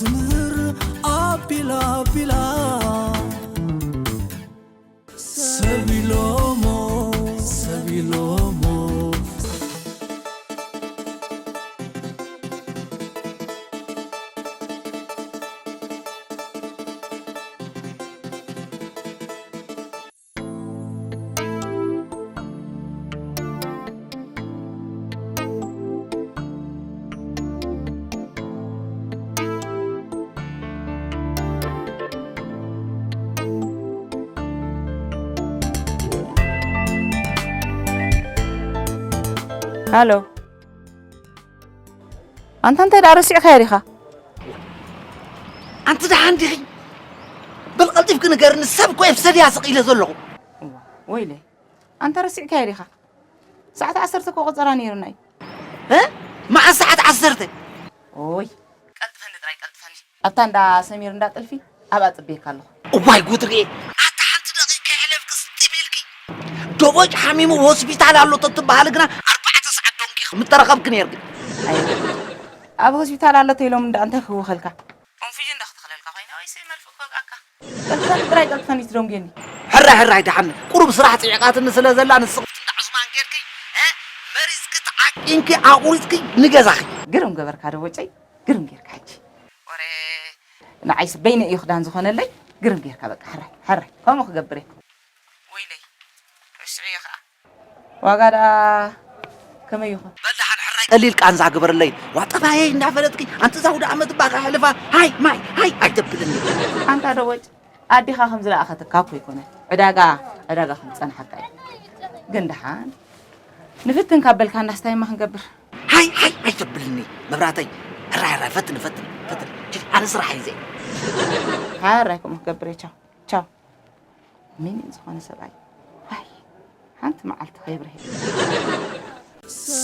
ምህር ኣቢላ ኣቢላ ሰብ ኢሎሞ ሰብ ኢሎሞ። ሃሎ። ኣንታ እንታይ ደኣ ረሲዕካዮ ዲኻ? ኣንቲ ደሓን ዲኺ? በል ቀልጢፍኪ ንገርኒ፣ ሰብ እኮ እየ ብሰድያ ስቕ ኢለ ዘለኹ። እዋ፣ ወይለይ፣ ኣንታ ረሲዕካዮ ዲኻ? ሰዓት ዓሰርተ እኮ ቆጸራ ነይሩና እዩ። እ? መዓስ ሰዓት ዓሰርተ? ኦይ፣ ቀልጥፈኒ ጥራይ ቀልጥፈኒ። ኣብታ እንዳ ሰሚር እንዳ ጥልፊ ኣብኣ ጽበየካ ኣለኹ። እዋይ ጉድ ርኤ። ኣታ ሓንቲ ደቂቕ ከይሕለፍክስ ጢም ኢልኪ። ደቦጭ ሓሚሙ ሆስፒታል ኣሎ ተትበሃሊ ግና ኣርባዕተ ሰዓት ዶንኪ ምተረኸብኪ ነይርኪ። ኣየ፣ ኣብ ሆስፒታል ኣሎ ተይሎም እንዳ እንታይ ክህውኸልካ? ኮንፊዥን ዶ ክትኽለልካ ኮይና ወይስ መርፍእ ክወግኣካ? ቀልጥፈኒ ጥራይ ቀልጥፈኒ ትደንጉየኒ። ሕራይ ሕራይ ደሓን ቁሩብ ስራሕ ጽዒቓትኒ ስለ ዘላ ንስኽፍቲ እንዳ ዑስማን ጌርኪ፣ እ፣ መሪጽኪ ተዓቂንኪ ኣቑሪጽኪ ንገዛኺ። ግርም ገበርካ ደቦጨይ፣ ግርም ጌርካ ሕጂ። ወረ ንዓይስ በይነ እዩ ክዳን ዝኾነለይ። ግርም ጌርካ በቃ ሕራይ ሕራይ ከምኡ ክገብር እየ። ወይለይ፣ ረስዕዮ ኸኣ። ዋጋ ደኣ ከመይ ይኹን? በል ደሓን ሕራይ ቀሊል ቃንዛ ግበርለይ። ዋ ጠባየይ እንዳፈለጥኪ ኣንቲ እዛ ውደ ዓመት እባ ከሕልፋ። ሃይ ማይ ሃይ ኣይተብልኒ። ኣንታ ደቦጭ ኣዴኻ ከም ዝለኣኸትካ እኮ ኣይኮነን። ዕዳጋ ዕዳጋ ከም ዝጸንሓካ እዩ። ግን ደሓን ንፍትን ካብ በልካ እንዳስታይ እማ ክንገብር። ሃይ ሃይ ኣይተብልኒ መብራተይ። ሕራይ ሕራይ ፈትን ፈትን ፈትን። ችል ኣነ ስራሕ ሒዘ። ሓራይ ከምኡ ክገብር እየ። ቻው ቻው። ምን ዝኾነ ሰብኣይ። ዋይ ሓንቲ መዓልቲ ከይብርህ።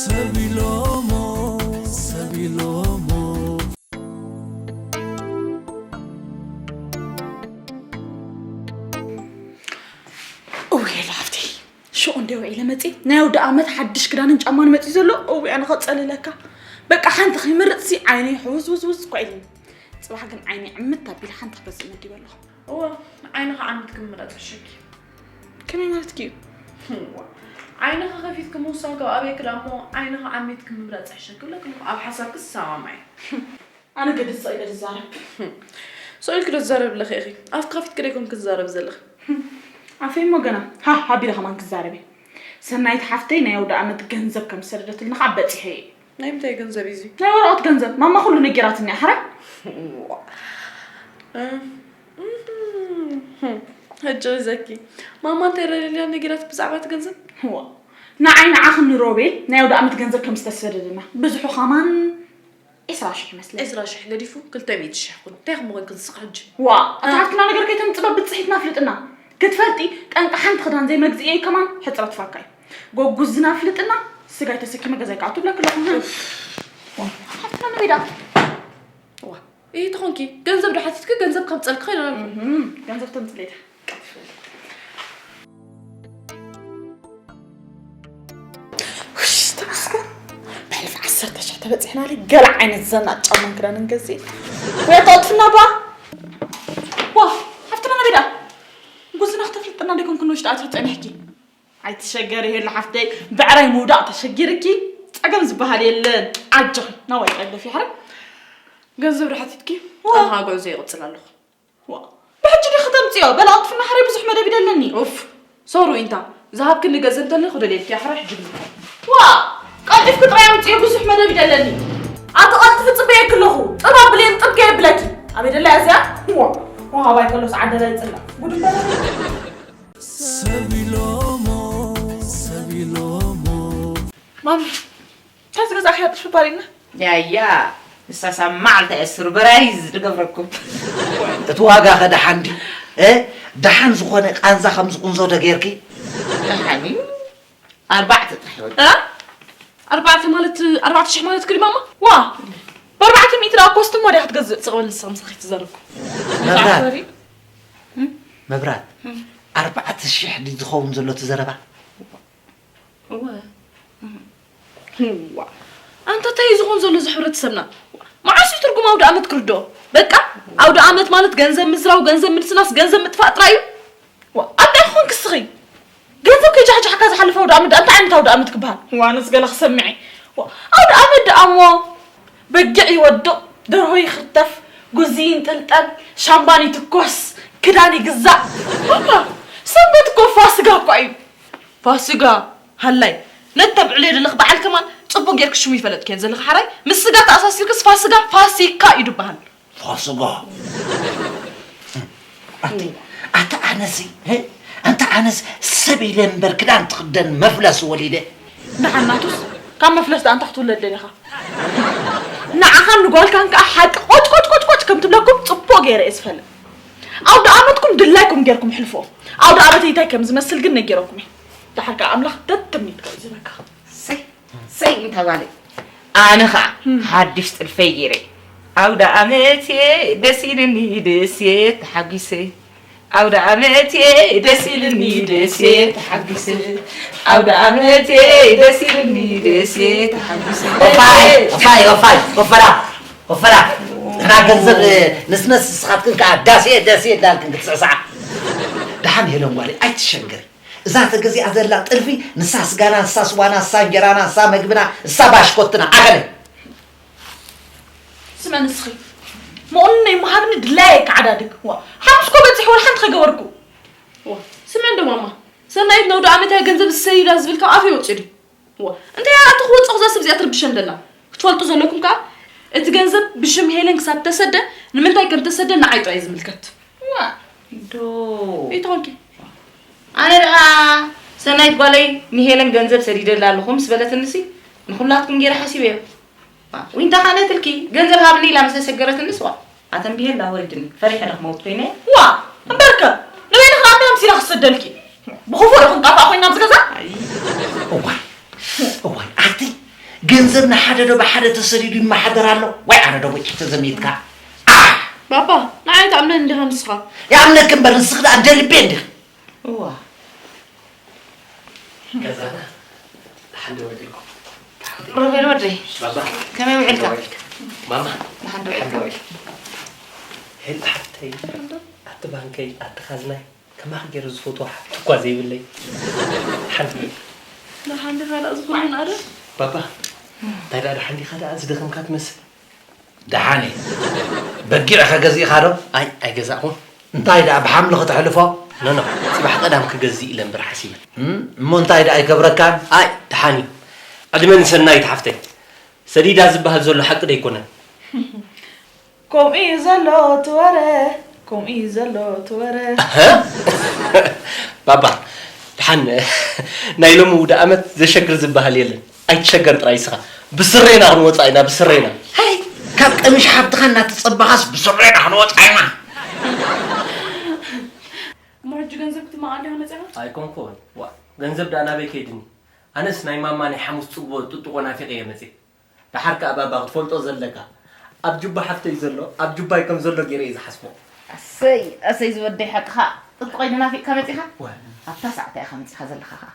ሰብ ኢሎሞ ሰብ ኢሎሞ። እውይ የለ ሃፍተይ፣ ሽዑ እንደ ውዒለ መፅእ ናይ ኣውደ ኣመት ሓድሽ ክዳንን ጫማን መፅኡ ዘሎ። እውይ ኣነ ከፀልለካ። በቃ ሓንቲ ከይመርፅሲ ዓይነይ ሕውዝ ውዝ ውዝ እኳ ኢልኒ። ፅባሕ ግን ዓይነይ ዕምት ኣቢለ ሓንቲ ክገዝእ መዲበ ኣለኹ። እወ፣ ዓይንኻ ዓሚትኪ ምምራፅ ሕሸኪ። ከመይ ማለትኪ እዩ? እዋ፣ ዓይንኻ ከፊትኪ ምውሳን ካብ ኣበይኪ ደኣ እሞ ዓይንኻ ዓሚትኪ ምምራፅ ሕሸኪ ብለኪ ኣለኹ። ኣብ ሓሳብኪ ዝሰማማዕ እዩ። ኣነ ገለ ስቕ ኢለ ዝዛረብ። ስቕ ኢልኪ ዶ ትዛረቢ ኣለኺ ኢኺ? ኣፍኪ ከፊትኪ ዶ ኣይኮንኪ ትዛረቢ ዘለኺ? ኣፈይ እሞ ገና ሃህ ኣቢለ ከማን ክዛረብ እየ። ሰናይት ሓፍተይ ናይ ኣውደ ኣመት ገንዘብ ከም ዝሰደደትልና ከዓ በፂሐ እየ። ናይ ምንታይ ገንዘብ እዩ እዚ? ናይ ወረቐት ገንዘብ። ማማ ኩሉ ነጊራትኒ እያ። ሕራይ? እዋ። እ፣ እህም። ሕጂ ሒዘኪ። ማማ እንታይ ደሊላ ነጊራት ብዛዕባ እቲ ገንዘብ? እዋ። ንዓይ ንዓኽን ንሮቤል ናይ ኣውደ ኣመት ገንዘብ ከም ዝተሰደደና። ብዝሑ ኸማን ዕስራ ሽሕ ይመስለኒ። ዕስራ ሽሕ ገዲፉ ክልተ ሚእቲ ሽሕ ኩን። እንታይ ከም ኮንኪ ንስኺ ሕጂ? ዋ፣ እታ እ። ሃፍትና ነገር ከይተምጽእ ብጽሒትና ኣፍልጥና። ክትፈልጢ፣ ጠንቂ ሓንቲ ክዳን ዘይመግዝኤ ከማን ሕጽረት ፋካ እዩ። ጎጉዝና ኣፍልጥና፣ ስጋይ ተሰኪመ ገዛይ ክኣቱ ብለኪ ኣለኹ። ዋ፣ ሃፍትና ነበይ ደኣ? ዋ፣ ይህ ተኾንኪ፣ ገንዘብ ዶ ሓቲትኪ፣ ገንዘብ ከምጸልኪ ኸይደ ኣልኩ። እህም፣ ገንዘብ ተምጽለይ እታ። ውሽ፣ ተመስገን። ብሕልፊ ዓሰርተ ሽሕ ተበጺሕናለይ። ገለ ዓይነት ዘናጭ ጫማን ክዳንን ገዚእ። ወይ ኣታወጥፍና ባ? ዋ፣ ሃፍትና ነበይ ደኣ? ጉዝና ክተፍልጥና ዶ ይኮንክን ውሽጢ ኣትዩ ጸኒሕኪ? ኣይትሸገሪ ሄሉ ሓፍተይ፣ ብዕራይ ምውዳቕ ተሸጊርኪ ጸገም ዝበሃል የለን። ኣጆኺ፣ ናዋይ ጠለፊ ሕራይ። ገንዘብ ዶ ሓቲትኪ? ዋ። ኣነ ኸኣ ጉዕዞ ይቕጽል ኣለኹ። ዋ፣ ብሕጂ ዲኺ ከተምጽዮ? በል ኣቕልጥፍና ሕራይ ብዙሕ መደብ ይደለኒ። ኡፍ፣ ሶሪ ዊንታ፣ ዝሃብክኒ ገንዘብ እንተሎ ክደልየልኪ እየ፣ ሕራይ ሕጂ ግዜ። ዋ፣ ቀልጢፍኪ ጥራይ ኣምጽዮ፣ ብዙሕ መደብ ይደለኒ። ኣቲ ቀልጥፊ ጽበየኪ ኣለኹ፣ ጥብ ኣብልየን ጥብ ከየብለኪ። ኣበይ ደላ እያ እዚኣ? ዋ፣ ወሃባይ ከሎስ ዓደላ ይጽላእ። ጉድ እምበር። ሰብ ኢሎሞ፣ ሰብ ኢሎሞ። ማሚ፣ ታዚ ገዛ ኣኽያ ጥፍባሪና? ያያ፣ ንሳሳ መዓልታ እየ ሱርበራይዝ ዝገብረኩም። እቲ ዋጋ ኸ ደሓን ድዩ? እ? ደሓን ዝኾነ ቃንዛ ከም ዝቑንዞ ዶ ጌርኪ? ደሓን እዩ። ኣርባዕተ ጥራሕ ይወድእ። እ? ኣርባዕተ ማለት ኣርባዕተ ሽሕ ማለት ክዲ ማማ? ዋ! ብኣርባዕተ ሚእቲ ደኣ ኮስትሞ ድያ ክትገዝእ? ስቕ በል ንስኻ ምሳኺ ትዛረብኩ። መብራት። መብራት። ኣርባዕተ ሽሕ ድዩ ዝኸውን ዘሎ እቲ ዘረባ? እወ። እዋ። ኣንታ እንታይ እዩ ዝኾን ዘሎ እዚ ሕብረተሰብና? መዓስ እዩ ትርጉም ኣውደ ኣመት ክርድኦ? በቃ ኣውደ ኣመት ማለት ገንዘብ ምዝራው፣ ገንዘብ ምንስናስ፣ ገንዘብ ምጥፋእ ጥራይ እዩ። ዋ፣ ኣደ ክኾን ክስኺ ገንዘብ ከጃሕጃሕካ ዝሓልፍ ኣውደ ኣመት ደኣ እንታይ ዓይነት ኣውደ ኣመት ክበሃል? ዋ፣ ኣነስ ገለ ክሰምዐ። ዋ፣ ኣውደ ኣመት ደኣ እሞ በጊዕ ይወድቕ፣ ደርሆ ይኽተፍ፣ ጉዚ ይንጥልጠል፣ ሻምባን ይትኮስ፣ ክዳን ይግዛእ። ባባ፣ ሰንበት እኮ ፋስጋ እኮ እዩ። ፋስጋ ሃላይ ነተብዕልዮ ዘለኽ በዓል ከማን ጽቡቕ ጌርክ ሽሙ ይፈለጥክዮ ዘለኻ ሓራይ ምስ ስጋ ተኣሳሲርክስ ፋስጋ ፋሲካ እዩ ድበሃል። ፋስጋ ኣታ ኣነሲ ኣንታ ኣነስ ሰብ ኢለ እምበር ክዳን ትኽደን መፍለስ ወሊደ። ንዓናቱስ ካብ መፍለስ ደኣ እንታይ ክትውለድ ደሊኻ? ንዓኻን ንጓልካን ከኣ ሓቂ ቆጭ ቆጭ ቆጭ ቆጭ ከም ትብለኩም ጽቡቕ ገይረ እየ ዝፈልጥ። ኣውደ ኣመትኩም ድላይኩም ጌርኩም ሕልፎ። ኣውደ ኣመት እንታይ ከም ዝመስል ግን ነጊረኩም እየ። ደሓር ከኣ ኣምላኽ ተትምኒትካ እዩ ዝህበካ። ሰይ ሰይ እንታ ጓለይ፣ ኣነ ኸዓ ሓድሽ ጥልፈይ ገይረ ኣውደ ኣመት እየ ደስ ኢልኒ ደስ እየ ተሓጒሰ። ኣውደ ኣመት እየ ደስ ኢልኒ ደስ እየ ተሓጒሰ። ኣውደ ኣመት እየ ደስ ኢልኒ ደስ እየ ተሓጒሰ። ወፋይ ወፋይ ወፋይ ወፈራ ወፈራ ንሕና ገንዘብ ንስነስ ንስኻትክን ከዓ ዳሴ ዳሴ እንዳልክን ክትስዕስዓ። ደሓን ሄለን ጓለይ ኣይትሸገሪ። እዛ ተገዚኣ ዘላ ጥልፊ ንሳ ስጋና፣ ንሳ ስዋና፣ ንሳ እንጀራና፣ ንሳ መግብና፣ ንሳ ባሽኮትና። ኣኸለ ስምዕ ንስኺ መቑንነይ ምሃብኒ ድላየ ከዓዳድግ። ዋ፣ ሓሙስ ኮ በጺሑ ወላ ሓንቲ ከይገበርኩ። ዋ፣ ስምዕ እንዶ ማማ፣ ሰናይት ነውዲ ዓመታዊ ገንዘብ ዝሰይዳ ዝብል ካብ ኣፈይ ወጺኡ ድዩ? ዋ፣ እንታይ እያ ኣቲ ክወጽኦ እዛ ሰብ እዚኣ ትርብሸን ደላ? ክትፈልጡ ዘለኩም ከኣ እቲ ገንዘብ ብሽም ሄለን ክሳብ ተሰደ ንምንታይ ከም ተሰደ ንዓይ ጥራይ ዝምልከት። ዋ፣ ዶ ይተወልኪ። ኣነ ደኣ ሰናይት ጓለይ ንሄለን ገንዘብ ሰዲደላ ኣለኹ ምስ በለትንሲ ንኹላትኩም ገይረ ሓሲበዮ። ዊንታ ኻነትልኪ ገንዘብ ሃብኒ ኢላ ምስ ተሰገረትንስ ዋ ኣተንብሄላ ወሪድኒ ፈሪሐ ዶ ክመውት ኮይነ። ዋ እምበርከ ንበይንኺ ኣምቢያ ምሲላ ክሰደልኪ ብኽፉእ ዶ ክንጣፋእ ኮይና ኣብዚ ገዛ። እዋይ እዋይ ኣቲ ገንዘብ ንሓደ ዶ ብሓደ ተሰዲዱ ይመሓደር ኣሎ ወይ ኣነ ዶ ወጪ ተዘሚትካ። ባባ ንዓይ ትኣምነኒ እንዲኻ ንስኻ። ይኣምነክ እምበር ንስኺ ደኣ ደልቤ እንዲኺ። እዋ ገዛና ደሓን ዶ ወዲልኩም? ሮቤል ወደይ ባባ ከመይ ውዒልካ? ማማ ደሓን ዶ ደሓን ዶ ውዒልካ? ወዲልኩም? ሄል ሓፍተይ ኣቲ ባንከይ ኣቲ ካዝናይ ከማኺ ገይሩ ዝፈትዋ ሓፍቲ እኳ ዘይብለይ ሓንቲ ደሓን ዲኻ ደኣ ዝኹሉ ናደ? ባባ እንታይ ደኣ ደሓን ዲኻ ደኣ ዝደኸምካ ትመስል? ደሓን እየ። በጊዕ ከ ገዚእኻ ዶ? ኣይ ኣይገዛእኹን። እንታይ ደኣ ብሓምሊ ከተሕልፎ? ኖኖ ጽባሕ ቀዳም ክገዝእ ኢለ እምበር ሓሲበ። እም፣ እሞ እንታይ ደኣ ኣይከብረካን? ኣይ ደሓን እዩ። ዕድመ ንሰናይት ሓፍተይ። ሰዲዳ ዝበሃል ዘሎ ሓቂ ዶ ኣይኮነን? ከምኡ እዩ ዘሎ እቲ ወረ፣ ከምኡ እዩ ዘሎ እቲ ወረ። ኣሀ። ባባ ደሓን ናይ ሎሚ ውደ ኣመት ዘሸግር ዝበሃል የለን። ኣይትሸገር ጥራይ እስኻ። ብስሬና ክንወጻ ኢና ብስሬና። ሃይ ካብ ቀምሽ ሓብትኻ እናተጸበኻስ ብስሬና ክንወጻ ኢና። እሞ ሕጂ ገንዘብ ክትመቓ እንዲኻ መጺኻ? ኣይኮንኩን ዋ ገንዘብ ደኣ ናበይ ከይድኒ። ኣነስ ናይ ማማ ናይ ሓሙስ ጽግቦ ጥጥቆ ናፊቐ እየ መጺእ። ደሓር ከኣ ባባ ክትፈልጦ ዘለካ ኣብ ጁባ ሓፍተይ ዘሎ ኣብ ጁባይ ከም ዘሎ ገይረ እየ ዝሓስቦ። ኣሰይ ኣሰይ ዝወደይ ሓቅኻ ጥጥቆይ ናፊቕካ መጺኻ። ወ ኣብታ ሰዓት ኢኻ መጺኻ ዘለኻ ኸኣ።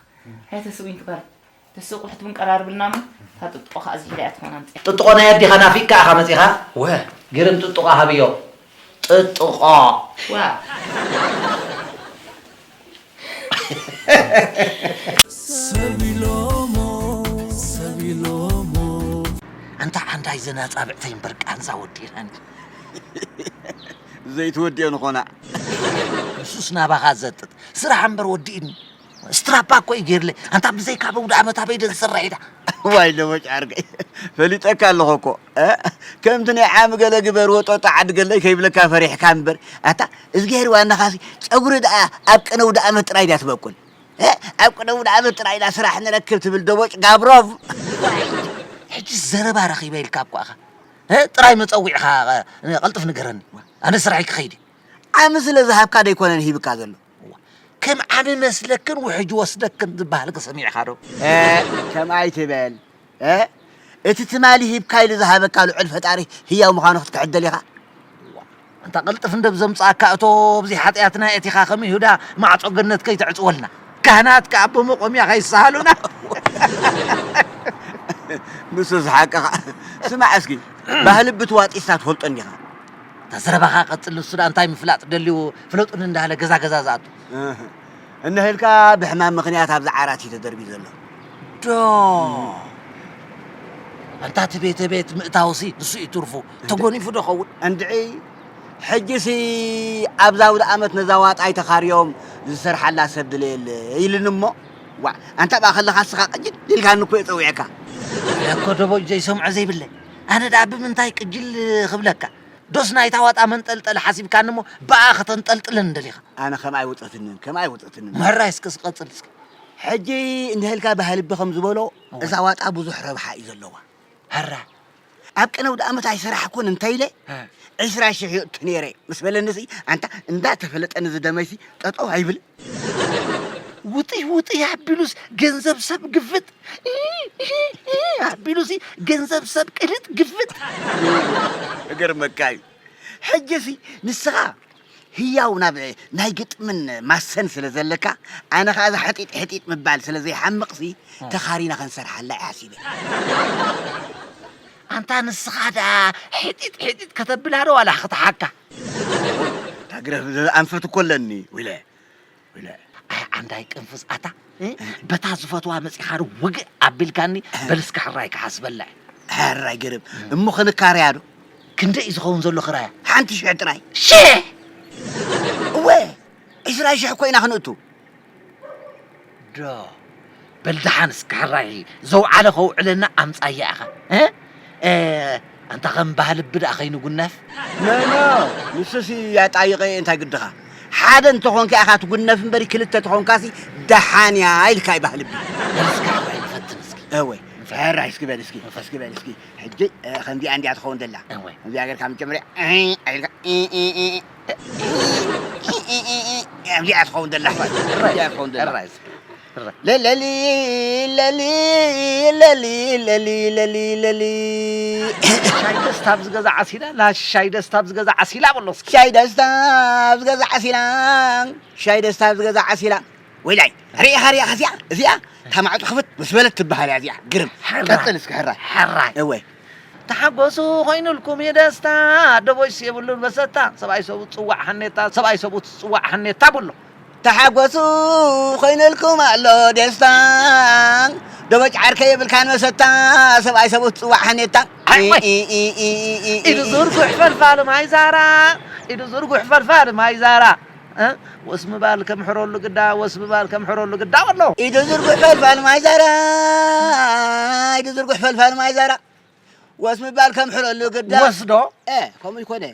ሃይ ተስኡ ይንክበር ተስኡ ቁሕት ምንቀራርብልና እሞ እታ ጥጥቆ ኸኣ ዝሒዳ እያ ትኾን ኣምጺኣ። ጥጥቆ ናይ ኣዴኻ ናፊቕካ ኢኻ መጺኻ። ወ ግርም ጥጥቆ ሃብዮ። ጥጥቆ። ዋ ሰቢሎሞ ሰቢሎሞ ኣንታ ዓንዳይ ዘናጻብዕተይ እምበር ቃንዛ ወዲእናኒ። ዘይትወዲኦ ንኾና። ንሱስ ናባኻ ዘጥጥ ስራሕ እምበር ወዲእኒ። ስትራፓ እኮ እዩ ገይርለይ ኣንታ ብዘይካ በውዳ ኣመት ኣበይ ደንስራ ኢዳ። ዋይ ለቦጭ ዓርከይ ፈሊጠካ ኣለኹ እኮ እ? ከምቲ ናይ ዓሚ ገለ ግበር ወጦጦ ዓዲ ገለይ ከይብለካ ፈሪሕካ እምበር ኣታ እዝግሄር ዋናኻሲ ጸጉሪ ደኣ ኣብ ቅነ ውደ ኣመት ጥራይ ድያ ትበቁል እ? ኣብ ቅነ ውደ ኣመት ጥራይ ኢላ ስራሕ ንረክብ ትብል ደቦጭ ጋብሮቭ። ሕጂ ዘረባ ረኺበ ኢልካ እኮ ኢኻ እ? ጥራይ መጸዊዕኻ እ፣ ቀልጥፍ ንገረኒ ኣነ ስራሐይ ክኸይድ እየ። ዓሚ ስለ ዝሃብካ ደይኮነን ሂብካ ዘሎ ከም ዓሚ መስለክን ውሕጅ ወስደክን ዝበሃል ከ ሰሚዕኻ ዶ? እ፣ ከምኣ ኣይትበል እ፣ እቲ ትማሊ ሂብካ ኢሉ ዝሃበካ ልዑል ፈጣሪ ህያው ምዃኑ ክትክሕድ ደሊኻ? ኣንታ ቅልጥፍ እንደ ብዘምጽኣካ እቶ ኣብዚ ሓጢኣትና ኣእቲኻ ከም ይሁዳ ማዕጾ ገነት ከይተዕጽወልና ካህናት ከኣ ብመቖምያ ከይሰሃሉና። ንሱ ዝሓቅኻ። ስማዕ እስኪ፣ ባህሊ ብትዋጢስታ ትፈልጦ እንዲኻ? እታ ዘረባኻ ቀጽል። ንሱ ደኣ እንታይ ምፍላጥ ደልዩ? ፍለጡኒ እንዳሃለ ገዛ ገዛ ዝኣቱ። እህ። እንሄልካ ብሕማም ምኽንያት ኣብዚ ዓራት እዩ ተደርብዩ ዘሎ። ዶ ኣንታ እቲ ቤተ ቤት ምእታውሲ ንሱ እዩ ትርፉ። ተጎኒፉ ዶ ኸውን? እንድዒ፣ ሕጂሲ ኣብዛ ኣውደ ኣመት ነዛ ዋጣ ኣይተኻርዮም ዝሰርሓላ ሰብ ድለየለ ኢልኒ እሞ፣ ዋዕ፣ ኣንታ ብኣ ከለኻ እስኻ ቅጅል ኢልካኒ እኮ እየ ጸዊዐካ። እኮ ደቦጭ ዘይሰምዖ ዘይብለይ። ኣነ ደኣ ብምንታይ ቅጅል ክብለካ? ዶስ ናይታ ዋጣ መንጠልጠሊ ሓሲብካኒ እሞ ብኣ ከተንጠልጥለኒ ደሊኻ? ኣነ ከምኣ ኣይወጸትንን፣ ከምኣ ኣይወጸትንን። መራይ እስከ ስቀጽል እስከ። ሕጂ እንድህልካ ባህልቢ ከም ዝበሎ፣ እዋ። እዛ ዋጣ ብዙሕ ረብሓ እዩ ዘለዋ። ሀራ። ኣብ ቅነ ኣውደ ኣመት ኣይሰራሕኩን እንተ ኢለ፣ እ። ዕስራ ሽሕ የእቱ ነይረ ምስ በለኒሲ፣ ኣንታ እንዳተፈለጠኒ ዝደመይሲ ጠጠው ኣይብል። ውጥይ ውጥይ ኣቢሉስ ገንዘብ ሰብ ግፍጥ፣ ኣቢሉሲ ገንዘብ ሰብ ቅልጥ ግፍጥ። እገርመካ እዩ። ሕጂሲ ንስኻ ህያው ናብ ናይ ግጥምን ማሰን ስለ ዘለካ፣ ኣነ ኸኣ እዛ ሕጢጥ ሕጢጥ ምባል ስለ ዘይሓምቕሲ፣ እ። ተኻሪና ኸንሰርሓላ እየ ሓሲበ። ኣንታ ንስኻ ደኣ ሕጢጥ ሕጢጥ ከተብላ ዶ ዋላ ክትሓካ? እታ ግረፍ ኣንፈት እኮ ኣለኒ፣ ዊለ፣ ዊለ። ኣይ፣ ዓንዳይ ቅንፍዝ ኣታ፣ እ? በታ ዝፈትዋ መጺኻ ዶ ውግእ ኣቢልካኒ፣ እ። በል እስከ ሕራይ ክሓስበላ እየ። ሕራይ ግርም። እሞ ክንካረያ ዶ? ክንደይ እዩ ዝኸውን ዘሎ ክራያ? ሓንቲ ሽሕ ጥራይ። ሽሕ? እወ፣ ዕስራ ሽሕ እኮ ኢና ክንእቱ። ዶ፣ በል ደሓን እስከ ሕራይ ዘውዓለ ከውዕለና ኣምጻያ ኢኻ። እ? እ፣ ኣንታ ከም ባህልቢ ደኣ ከይንጉነፍ። ኖ፣ ኖ፣ ንሱሲ ኣጣይቐ እንታይ ግድኻ? ሓደ እንተኾንካ ኢኻ ትጉነፍ እምበሪ ክልተ ተኾንካሲ ደሓን እያ ኢልካ እዩ ባህልቢ። በል እስከ ሕራይ ንፈትን እስኪ። እወ፣ ሕራይ እስኪ በል እስኪ፣ እስኪ በል እስኪ። ሕጂ፣ እ፣ ከምዚኣ እንዲያ ትኸውን ዘላ። እወ። ከምዚኣ ጌርካ መጀመርያ፣ እ፣ ኢልካ፣ እ፣ እ፣ እ፣ እ፣ እ፣ እ፣ እ፣ እ፣ እዚኣ ትኸውን ዘላ። እዚኣ ትኸውን ዘላ። ሕራይ እስኪ። ለለሊ፣ ለሊ፣ ለሊ፣ ለሊ፣ ለሊ፣ ለሊ። ሻይ ደስታ ኣብዚ ገዛ ዓሲላ፣ ላሻይ ደስታ ኣብዚ ገዛ ዓሲላ በሎ እስኪ። ሻይ ደስታ ኣብዚ ገዛ ዓሲላ፣ ሻይ ደስታ ኣብዚ ገዛ ዓሲላ። ወይላይ፣ ሪኢኻ፣ ሪኢኻ እዚኣ፣ እዚኣ፣ እታ ማዕጾ ክፍት ምስ በለት ትበሃል እያ እዚኣ። ግርም። ሕራይ። ቀጽል እስኪ፣ ሕራይ። ሕራይ። እወ። ተሓጎሱ ኮይኑልኩም እዩ ደስታ፣ ደቦይስ የብሉን መሰታ፣ ሰብኣይ ሰቡ ትጽዋዕ ሓኔታ፣ ሰብኣይ ሰቡ ትጽዋዕ ሓኔታ በሎ። ተሓጎሱ ኮይኑልኩም ኣሎ ደስታ፣ ደቦጭ ዓርከይ የብልካን መሰታ፣ ሰብኣይ ሰቡ ትጽዋዕ ሓኔታ። ኣይ፣ ወይ። ኢ፣ ኢ፣ ኢ፣ ኢ፣ ኢ፣ ኢ፣ ኢዱ ኢ። ዝርጉሕ ፈልፋል ማይ ዛራ፣ ኢዱ ዝርጉሕ ፈልፋል ማይ ዛራ። እ? ወስ ምባል ከም ሕረሉ ግዳ፣ ወስ ምባል ከም ሕረሉ ግዳ በሎ። ኢዱ ዝርጉሕ ፈልፋል ማይ ዛራ፣ ኢዱ ዝርጉሕ ፈልፋል ማይ ዛራ። ወስ ምባል ከም ሕረሉ ግዳ። ወስዶ? እ፣ ከምኡ ይኮነ።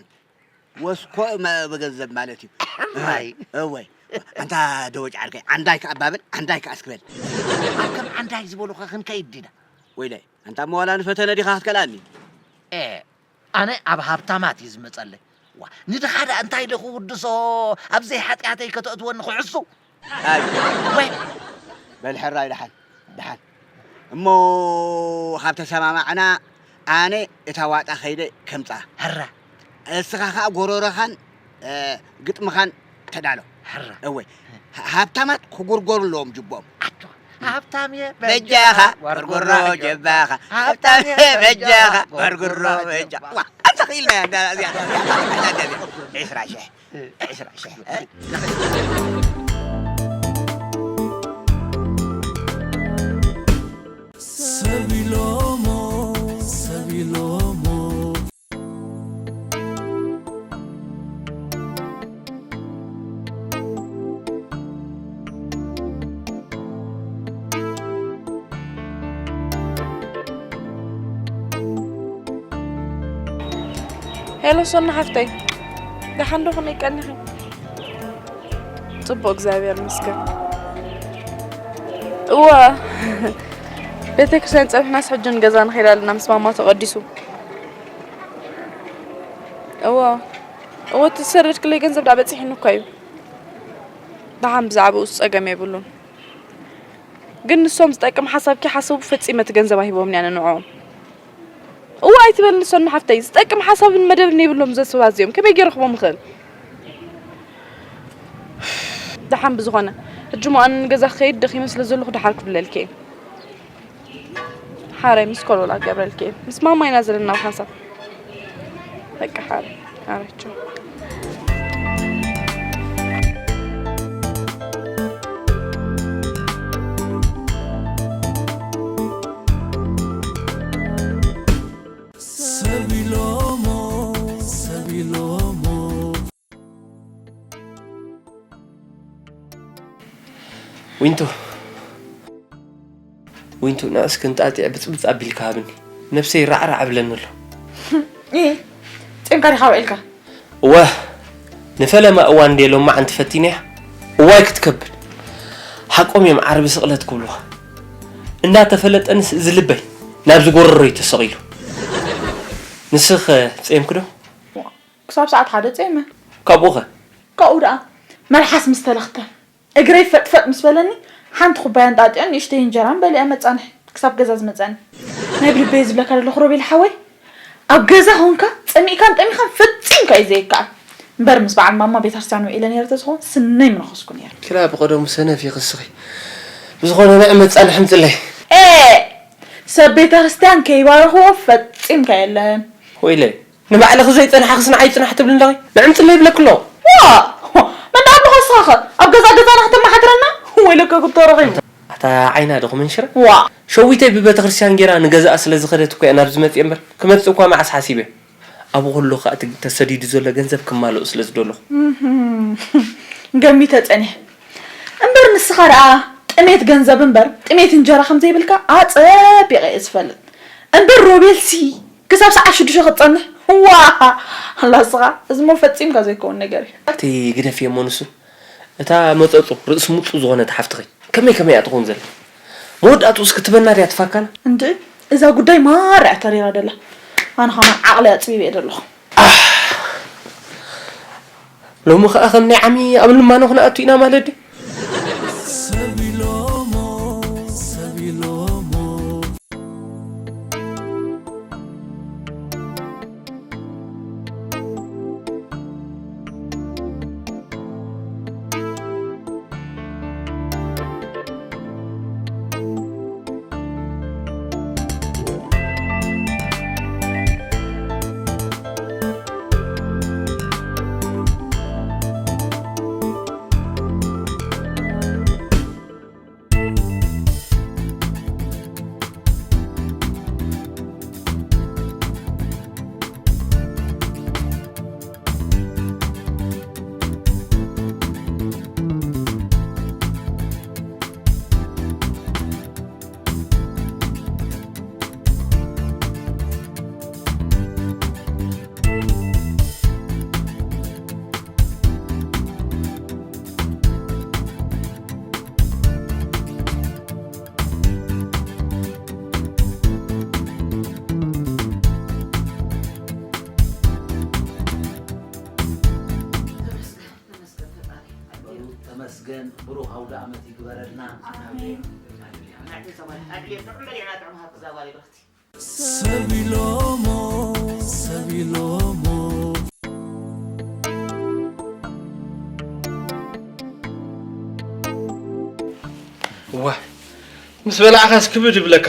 ወስኮ መ-፣ በገንዘብ ማለት እዩ። ኣይ። እወይ። ኣንታ ደቦጭ ዓርከይ፣ ዓንዳይ ከኣ ኣባብል፣ ዓንዳይ ከኣ እስክበል። ኣብ ከም ዓንዳይ ዝበሉኻ ክንከይድ ዲና? ወይለይ፣ ኣንታ እሞ ዋላ ንፈተነ ዲኻ ክትከልኣኒ? ኤ፣ ኣነ ኣብ ሃብታማት እዩ ዝመጸለይ። ዋ፣ ንድኻ ደኣ እንታይ ኢለ ክውድሶ? ኣብ ዘይሓጢኣተይ ከተእትወኒ ክሕሱ? ኣይ። ወይ። በል ሕራይ ደሓን፣ ደሓን። እሞ ካብ ተሰማማዕና ኣነ እታ ዋጣ ከይደ ከምጻ። ሕራ። እስኻ ኸኣ ጎሮሮኻን፣ እ፣ ግጥምኻን ተዳሎ። ሕራ። እወ። ሃ-፣ ሃብታማት ክጉርጎሩ ኣለዎም ጅቦም። ኣጆኻ። ሃብታም እየ በጃኻ፣ በጃኻ፣ ጎርጎሮ ጎርጎሮ ጀባኻ። ጀባኻ። ሃብታም እየ በጃኻ፣ በጃኻ፣ ጎርጎሮ ጎርጎሮ በጃ-፣ ጀባኻ። ዋ፣ ኣንተ ኽኢልና እያ፣ እንዳ-፣ እዚኣ፣ እዚኣ፣ እዚኣ፣ እዚኣ፣ እዚኣ። ዕስራ ሽሕ። ዕስራ ሽሕ። ሰብ ኢሎሞ፣ ሰብ ኢሎሞ። ሄሎ ሶና ሓፍተይ፣ ደሓን ዶ? ከመይ ቀኒኺ? ጽቡቕ፣ እግዚኣብሔር ይመስገን። እወ፣ ቤተክርስትያን ጸኒሕናስ ሕጂ ንገዛ ንኸይድ ኣለና፣ ምስ ማማ ተቐዲሱ። እወ፣ እወ፣ እቲ ዝሰደድክለይ ገንዘብ ደኣ በጺሑኒ እኳ እዩ። ደሓን ብዛዕባኡ ጸገም የብሉን። ግን ንሶም ዝጠቅም ሓሳብ ከይሓሰቡ ፈጺመ እቲ ገንዘብ ኣይህቦምን እየ ኣነ ንዕኦም። እወ ኣይትበልኒ ሶና ሓፍተይ፣ ዝጠቅም ሓሳብን መደብን የብሎም እዞም ሰባት እዚኦም። ከመይ ገይረ ክህቦም እኽእል? ደሓን ብዝኾነ፣ ሕጂ እሞ ኣነ ንገዛ ክኸይድ ደኺመ ስለ ዘለኹ ደሓር ክድውለልኪ እየ። ሓራይ ምስ ኮሎላ ገብረልኪ ምስ ማማ ኢና ዘለና ሓንሳብ። በቃ ሓራይ ሓራቸው። ሰብ ኢሎሞ ሰብ ኢሎሞ ዊንቱ ዊንቱ ንዕስ ክንጣጢዕ ብፅብፅ ኣቢልካ ሃብኒ ነብሰይ ራዕራዕ እብለኒ ኣሎ። ፂምካ ዲኻ ውዒልካ? እወ ንፈለማ እዋን እንዴ ሎማዓንቲ ፈቲነያ እዋይ ክትከብድ ሓቆም እዮም ዓርቢ ስቕለት ክብልዋ እንዳተፈለጠንስ እዚ ልበይ ናብዚ ጎረሮይ ተሰቒሉ ንስኸ ጼምኪ ዶ? ክሳብ ሰዓት ሓደ ጸይመ። ካብኡ ኸ? ካብኡ ደኣ መልሓስ ምስ ተለኽተ እግረይ ፈጥፈጥ ምስ በለኒ ሓንቲ ኩባያ እንጣጢዖን ንእሽተይ እንጀራን በሊዐ መጻንሕ ክሳብ ገዛ ዝመጸኒ። ናይ ብልበይ ዝብለካ ዘለኹ ሮቤል ሓወይ ኣብ ገዛ ኾንካ ጸሚእካን ጠሚኻን ፈጺምካ እዩ ዘይከኣል። እምበር ምስ በዓል ማማ ቤተክርስትያን ውዒለ ነይረ ተዝኸውን ስነይ ምነኸስኩ ነይረ። ክላ ብቐደሙ ሰነፍ ኢኺ እስኺ። ብዝኾነ ንዒ መጻንሒ ኣምጽለይ። ኤእ! ሰብ ቤተክርስትያን ከይባረኽዎ ፈጺምካ የለህን። ወይለይ ንባዕልኺ ዘይጸናሕክስ ንዓይ ጽናሕ ትብሊ ኣለኺ? ንዕምጽለይ ይብለኪ ኣለኹ። ዋእ! መን ደኣ ኣብልኻ ንስኻኸ ኣብ ገዛ ገዛና ከተመሓድረና? ወይለከ ጉቶ ረኺቡ። ኣታ ዓይና ዶ ክምንሽራ? ዋእ! ሸዊተይ ብቤተክርስትያን ጌራ ንገዝኣ ስለ ዝኸደት እኮ እየ ናብዚ መጽየ እምበር ክመጽእ እኳ መዓስ ሓሲበ። ኣብኡ ከለኹ ከኣ እቲ ተሰዲዱ ዘሎ ገንዘብ ክማልኦ ስለ ዝደለኹ። ገሚተ ጸኒሐ። እምበር ንስኻ ደኣ ጥሜት ገንዘብ እምበር ጥሜት እንጀራ ከም ዘይብልካ ኣጸቢቐ እየ ዝፈልጥ። እምበር ሮቤልሲ ክሳብ ሰዓት ሽዱሽተ ክትጸንሕ ዋእ ኣላ እስኻ እዚ እሞ ፈጺምካ ዘይከውን ነገር እዩ። ኣቲ ግደፍዮ እሞ ንሱ እታ መጸጹ ርእሲ ሙጹ ዝኾነት ሓፍትኺ ከመይ ከመይ እያ ትኾን ዘላ መወዳእትኡ እስኪ ትበና ድያ ትፋካና። እንድዒ እዛ ጉዳይ ማራ እያ ተሪራ ደላ ኣነ ኸማን ዓቕለይ ኣጽቢበ እየ ደለኹ። ኣህ ሎሚ ኸኣ ከም ናይ ዓሚ ኣብ ልማኖ ክንኣቱ ኢና ማለት ድዩ? ሰብ ኢሎሞ ሰብ ኢሎሞ ተመስገን ብሩኽ ኣውደ ኣመት ይግበረልና። ሰብ ኢሎሞ ሰብ ኢሎሞ እዋ ምስ በላዕኻስ ክብድ ይብለካ።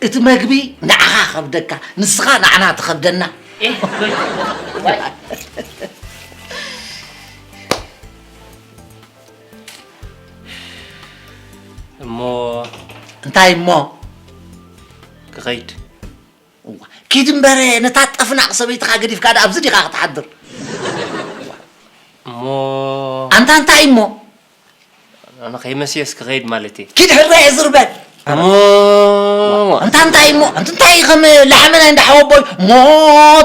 እቲ መግቢ ንዓኻ ከብደካ፣ ንስኻ ንዓና ትኸብደና። እሞ እንታይ እሞ? ክኸይድ። እዋ፣ ኪድ እምበረ ነታ ጠፍናቕ ሰበይትኻ ገዲፍካ ደኣ ኣብዚ ዲኻ ክትሓድር? እሞ ኣንታ እንታይ እሞ? ኣነ ከይመሲየስ ክኸይድ ማለት እየ። ኪድ ሕራይ ዝርበል። እሞ ኣንታ እንታይ እሞ? ኣንታ እንታይ ከም ላሕሚ ናይ እንዳ ሓወቦይ ሞ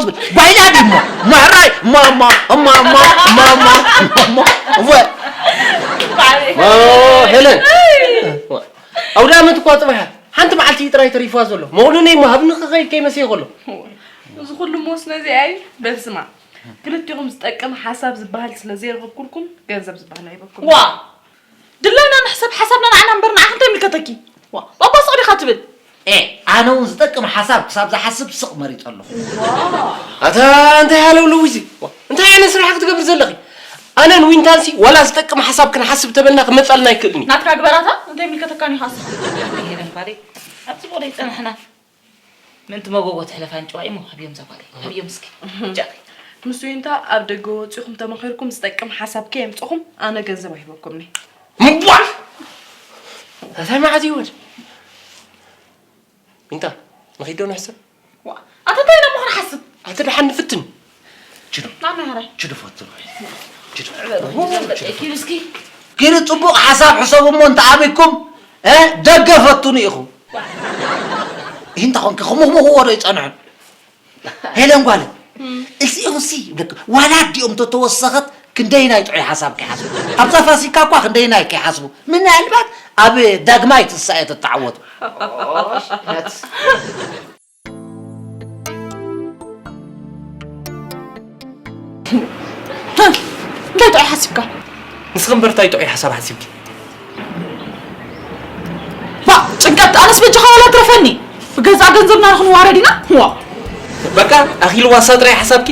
ትብል? ጓይላ ድዩ እሞ? እሞ ሕራይ እሞ እሞ እሞ እሞ እሞ እሞ እሞ እሞ እሞ እሞ እሞ ሄለን ኣውደ ኣመት እኳ ጽባሕ እያ። ሓንቲ መዓልቲ እዩ ጥራይ ተሪፍዋ ዘሎ። መቑሉነይ እሞ ሃብኒ ክኸይድ ከይመሰየ ከሎ። እዚ ኩሉ እሞ ስነዚኣ እዩ። በል ስማዕ፣ ክልቲኹም ዝጠቅም ሓሳብ ዝበሃል ስለ ዘይረኸብኩልኩም ገንዘብ ዝበሃል ኣይበኩም። ዋእ! ድላይና ንሕሰብ ሓሳብና ንዓና እምበር ንዓኺ እንታይ ይምልከተኪ? ዋእ! ባባ ስቕ ዲኻ ትብል? ኤእ! ኣነ እውን ዝጠቅም ሓሳብ ክሳብ ዝሓስብ ስቕ መሪጸ ኣለኹ። ኣታ እንታይ ሃለውለው እዚ? እንታይ ዓይነት ስራሕ ክትገብሪ ዘለኺ? ኣነን ዊንታንሲ ዋላ ዝጠቅም ሓሳብ ክንሓስብ ተበልና ክመጻልና ኣይክእልን እዩ። ናትካ ግበራታ እንታይ ይምልከተካ ኒኻ ንስኻ? ኣቲ ሄለን ፋሬ ኣብ ጽቡቕ ደይ ጸናሕና። ምእንቲ መጎጎ ትሕለፍ ኣንጭዋ እሞ፣ ሃብዮም እዛ ጓለይ፣ ሃብዮም እስኪ። ጃኺ። ምስ ዊንታ ኣብ ደገ ወጺኹም ተመኺርኩም ዝጠቅም ሓሳብ ከየምጽኹም ኣነ ገንዘብ ኣይህበኩምኒ። እምቧ! እንታይ መዓት እዩ ወድ? ዊንታ፣ ንኺዶ ንሕሰብ? ዋ፣ ኣታ እንታይ ኢለ እሞ ክንሓስብ? ኣቲ ደሓን ንፍትን። ችዶ። ናና ያረ። ችዶ ፈትኑ። ችዶ። ኪድ እስኪ። ኪድ ጽቡቕ ሓሳብ ሕሰቡ እሞ እንተ ኣቢኩም፣ እ፣ ደገ ፈትኑ ኢኹም። ይህንታ ኾንኪ ክሙኽሙኽዎ ዶ ይጸንሑ? ሄለን ጓለ፣ እዚኦም ሲ፣ ይብለክ፣ ዋላ ኣዲኦም ተተወሰኸት ክንደይናይ ጥዑይ ሓሳብ ከይሓስቡ። ኣብዛ ፋሲካ እኳ ክንደይናይ ከይሓስቡ። ምናልባት ኣብ ዳግማይ ትንሳኤ ተተዓወቱ። ኦሽ፣ ነት። እንታይ ጥዑይ ሓሲብካ? ንስኺ እምበር እንታይ ጥዑይ ሓሳብ ሓሲብኪ? ባ፣ ጭንቀት፣ ኣነስ በጃኻ ዋላ ትረፈኒ። ብገዛእ ገንዘብና ንኽንዋረድ ኢና? ዋ። በቃ፣ ኣኺልዋ እሳ ጥራይ ሓሳብኪ?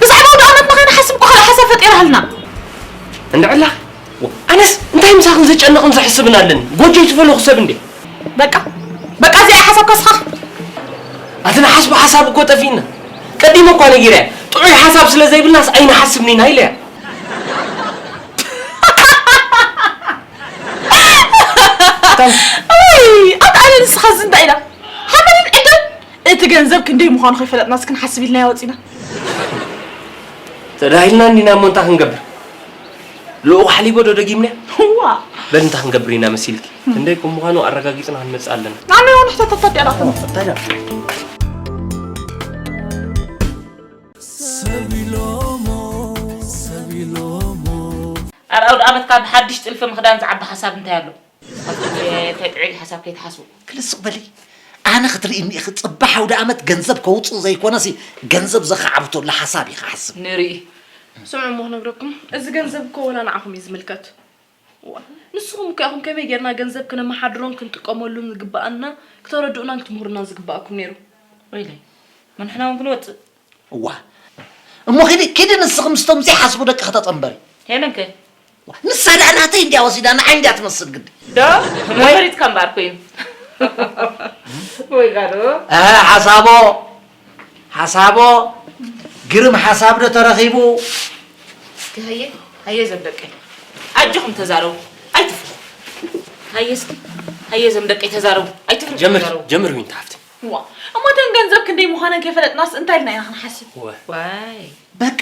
ብዛዕባ ኣውደ ኣመትና ከይንሓስብ እኮ ካልእ ሓሳብ ፈጢራልና። እንድዕላ፣ ኣነስ እንታይ ምሳኽን ዘጨንቕን ዘሕስብን ኣለኒ? ጎጆ ይትፈለኹ ሰብ እንዴ? በቃ፣ በቃ እዚኣ ሓሳብካ ስኻ። ኣቲ ንሓስቦ ሓሳብ እኮ ጠፊእና። ቀዲመ እኳ ነጊረያ። ጥዑይ ሓሳብ ስለ ዘይብልናስ ኣይንሓስብን ኢና ኢለያ። ኣይ፣ ኣታ ኣነ ንስኻ እዚ እንታይ ኢላ? ሓመድን ዕደን እቲ ገንዘብ ክንደይ ምዃኑ ከይፈለጥናስ ክንሓስብ ኢልናዮ ወጺና። ተዳሂልና እንዲና እሞ እንታይ ክንገብር? ልኡኽ ሓሊቦ ዶ ደጊምና? እዋ። በል እንታይ ክንገብር ኢና መሲልኪ? ክንደይ ከም ምዃኑ ኣረጋጊጽና ክንመጽእ ኣለና። ኣነ እውን ሕተት ኣታዲያ ዳኹም። እንታይ ዳ? ሰብ ኢሎሞ፣ ሰብ ኢሎሞ። ኣብ ኣውደ ኣመት ካብ ሓድሽ ጥልፊ ምኽዳን ዝዓቢ ሓሳብ እንታይ ኣሎ? ንስኻትኩም እንታይ ጥዑይ ሓሳብ ከይትሓስቡ። ክልስቕ በሊ። ኣነ ክትርእይኒ ኢኺ፣ ጽባሕ ኣውደ ኣመት ገንዘብ ከውጽእ ዘይኮነሲ፣ ገንዘብ ዘኻዕብተሉ ሓሳብ ኢኺ ሓስብ። ንርኢ። ስምዑ እሞ ክነግረኩም፣ እዚ ገንዘብ እኮ ወላ ንዓኹም እዩ ዝምልከት። ዋ፣ ንስኹም እኮ ኢኹም ከመይ ጌርና ገንዘብ ክነመሓድሮን ክንጥቀመሉን ዝግበኣና፣ ክተረድኡናን ክትምህሩናን ዝግበኣኩም ነይሩ። ወይለይ፣ ንሕና እውን ክንወጽእ። እዋ። እሞ ኪዲ፣ ኪዲ ንስኺ ምስቶም ዘይሓስቡ ደቅኺ ተጸንበሪ። ሄለን ከ? ዋ፣ ንሳ ደኣ ናተይ እንድያ ወሲዳ፣ ንዓይ እንድያ ትመስል ግዲ። ዶ? መንበሪትካ እምበኣር ኮይኑ። ወይ ጋዶ። እ፣ ሓሳቦ፣ ሓሳቦ፣ ግርም ሓሳብ ዶ ተረኺቡ? እስኪ ሃየ፣ ሃየ ዘም ደቀይ። ኣጆኹም ተዛረቡ፣ ኣይትፍሩ። ሃየ እስኪ፣ ሃየ ዘም ደቀይ ተዛረቡ፣ ኣይትፍሩ ጀምር፣ ተዛረቡ። ጀምር ዊንታ ሓፍቲ። ዋ፣ እሞ እተን ገንዘብ ክንደይ ምዃነን ከይፈለጥናስ እንታይ ኢልና ኢና ክንሓስብ? ወ- ዋይ። በቃ፣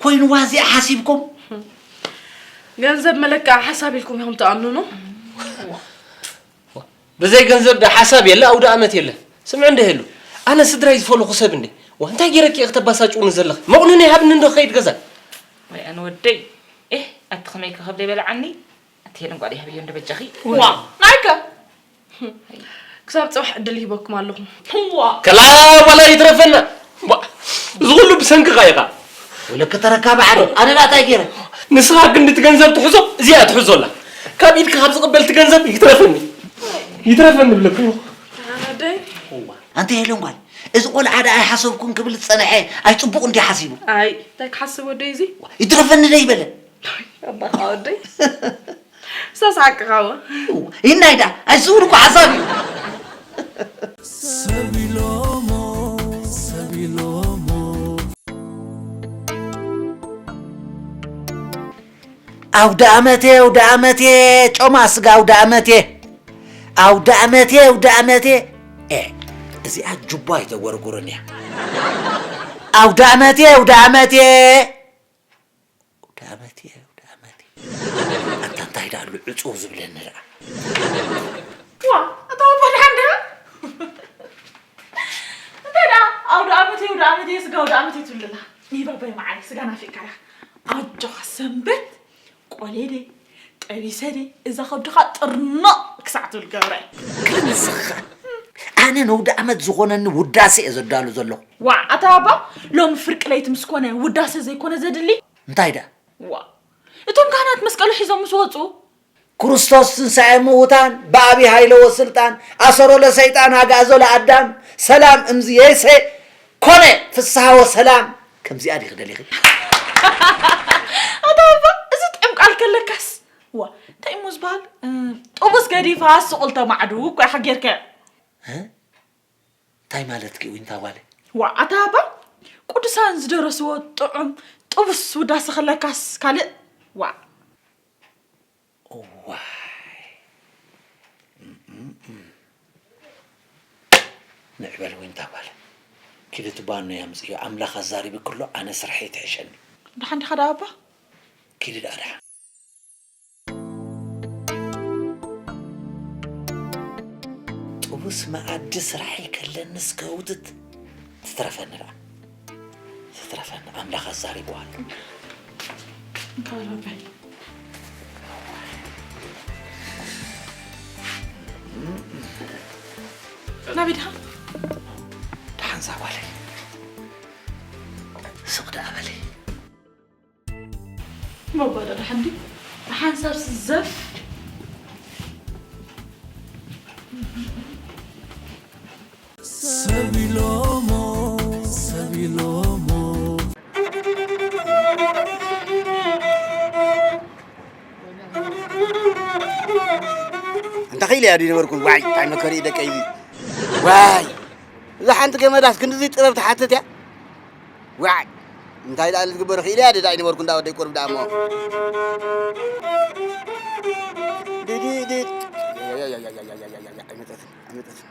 ኮይንዋ እዚኣ ሓሲብኩም? ገንዘብ መለክዓ ሓሳብ ኢልኩም ኢኹም ትኣምኑኑ? ዋ፣ ብዘይ ገንዘብ ዶ ሓሳብ የለ፣ ኣውደ ኣመት የለ። ስምዕ እንደ ሄሉ፣ ኣነ ስድራይ ዝፈለኹ ሰብ እንደ። ዋ፣ እንታይ ገይረኪ ኢኺ ተባሳጭውኒ ዘለኺ? መቑነኒ ሃብኒ እንዶ ክኸይድ ገዛ። ወይ ኣነ ወደይ። ኤህ፣ ኣቲ ከመይ ከ ከብደይ በልዓኒ? ኣቲ ሄለን ጓል ይሃብዮ እንደ በጃኺ። ዋ፣ ናይከ? ክሳብ ጽባሕ ዕድል ሂበኩም ኣለኹ። ዋ። ከላ ዋላ ይትረፈና። ዋ፣ እዚ ኩሉ ብሰንክኻ ኢኻ። ወለከ ተረካቢ ዓዲ፣ ኣነ ዳኣ እንታይ ገይረ? ንስኻ ክንዲ እቲ ገንዘብ ትሕዞ፣ እዚኣ ትሕዞ ኣላ። ካብ ኢድካ ካብ ዝቕበል እቲ ገንዘብ ይትረፈኒ። ይትረፈኒ ብለኩ። ኣደይ። ኣንቲ ሄለን ጓል፣ እዚ ቆልዓ ደኣ ኣይሓሰብኩን ክብል ዝጸንሐ፣ ኣይጽቡቕ እንዲ ሓሲቡ። ኣይ፣ እንታይ ክሓስብ ወደይ እዚ? ይትረፈኒ ደይ በለ። ኣባኻ ወደይ። ዝተሳቅኻዎ። ይናይ ደኣ፣ ኣይስውን እኮ ሓሳብ እዩ። ሰብ ኢሎሞ፣ ሰብ ኢሎሞ። ኣውደ ኣመቴ፣ ኣውደ ኣመቴ፣ ጮማ ስጋ ኣውደ ኣመቴ። ኣውደ ኣመቴ፣ ኣውደ ኣመቴ። ኤ፣ እዚኣ ጁባ ኣይተጎርጉርን እያ። ኣውደ ኣመቴ፣ ኣውደ ኣመቴ። ኣውደ ኣመቴ፣ ኣውደ ኣመቴ። ኣታ እንታይ ደኣ ኣሎ ዕጹው ዝብለኒ ደኣ። ዋ፣ ኣታ ወዲ ሓንደ። እንታይ ደኣ ኣውደ ኣመቴ፣ ኣውደ ኣመቴ፣ ስጋ ኣውደ ኣመቴ ትብልላ። ይባባይ መዓረይ፣ ስጋ ናፊቕካ ኢኻ። ኣጆኻ ሰንበት፣ ቆሌ ደይ፣ ጠቢሰ ደይ፣ እዛ ከብድኻ ጥርንቕ ክሳዕ ትብል ገብረ። ግን ንስኻ፣ ኣነ ነውደ ኣመት ዝኾነኒ ውዳሴ እየ ዘዳሉ ዘለኹ። ዋዕ፣ ኣታ ባባ፣ ሎሚ ፍርቂ ለይቲ ምስ ኮነ ውዳሴ ዘይኮነ ዘድሊ? እንታይ ደኣ? ዋዕ፣ እቶም ካህናት መስቀሉ ሒዞም ምስ ወጹ? ክርስቶስ ትንሳኤ ምውታን፣ በአቢ ኃይለ ወስልጣን፣ አሰሮ ለሰይጣን አግዓዞ ለአዳም፣ ሰላም እምዝየሰ ኮነ፣ ፍስሐ ወሰላም። ከምዚኣ ዲኺ ደሊኺ? ኣታ ባባ፣ እዚ ጥዑም ቃል ከለካስ። ዋ እንታይ እሞ ዝበሃል ጥቡስ ገዲፋ ስቕ ኢልተ ማዕዱ እኮ ኢኻ ጌርካዮ። እንታይ ማለትኪ እዩ ዊንታ ጓለይ? ዋ ኣታ ኣባ ቅዱሳን ዝደረስዎ ጥዑም ጥቡስ ውዳሰ ከለካስ ካልእ። ዋ እዋይ። ንዕበል ዊንታ ጓል። ኪዲ እቲ ባኖ ኣምፅዮ ኣምላኽ ኣዛሪቢ ክሎ ኣነ ስርሐይ ትሕሸኒ። ደሓን ዲኻ ደኣ ኣባ? ኪዲ ደኣ ደሓን። ጥቡስ መኣዲ ስራሐይ ከለንስ ከውትት ትትረፈኒ ደኣ። ትትረፈኒ ኣምላኽ ኣዛሪብዋ ኣሎ። እንካ ረበይ። ናበይ ዲኻ? ደሓን ዛጓለይ። ስቕ ደኣ በለይ። መባዳ ደሓን ድዩ? ሓንሳብ ስዘፍ። ሰብ ኢሎሞ ሰብ ኢሎሞ። እንተ ኺኢለ እያ ድዩ ነበርኩን ዋይ እንታይ መከሪ ደቀይ። ዋይ እዛ ሓንቲ ገመዳስ ክንድዚ ጥበብ ትሓትት እያ። ዋይ እንታይ ደኣ ዝግበር ኽኢለ እያ ደዳ ኣይነበርኩ እንዳ ወደይ ቁርብ ደኣ እሞ። ዲዲ ዲድ ኣይመጠትን ኣይመጠትን።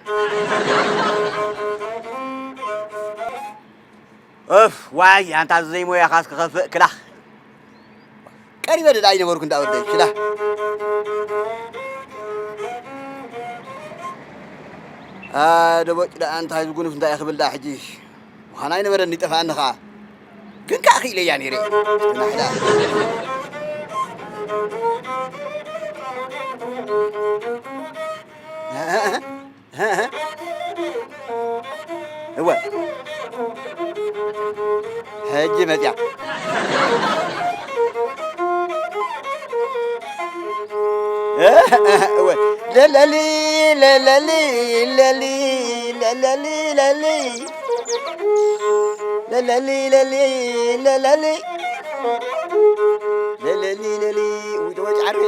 እፍ ዋይ ኣንታ ዘይሞያኻስ ክኸፍእ ክላኽ። ቀሪበ ደዳ ኣይነበርኩ እንዳ ወደይ ክላኽ። ደቦጭ ደኣ እንታይ ዝጉኑፍ እንታይ ክብል ደኣ ሕጂ። ምዃን ኣይነበረን ይጠፍኣኒ ኸዓ። ግን ከኣ ክኢለያ ነይረ። ጽናሕ ደኣ። እወ። ሕጂ መጽያ። እወ። ለለሊ ለለሊ ለሊ ለለሊ ለሊ ለለሊ ለሊ ለለሊ ለለሊ ለሊ ውይ ተወጭ ዓርቢ።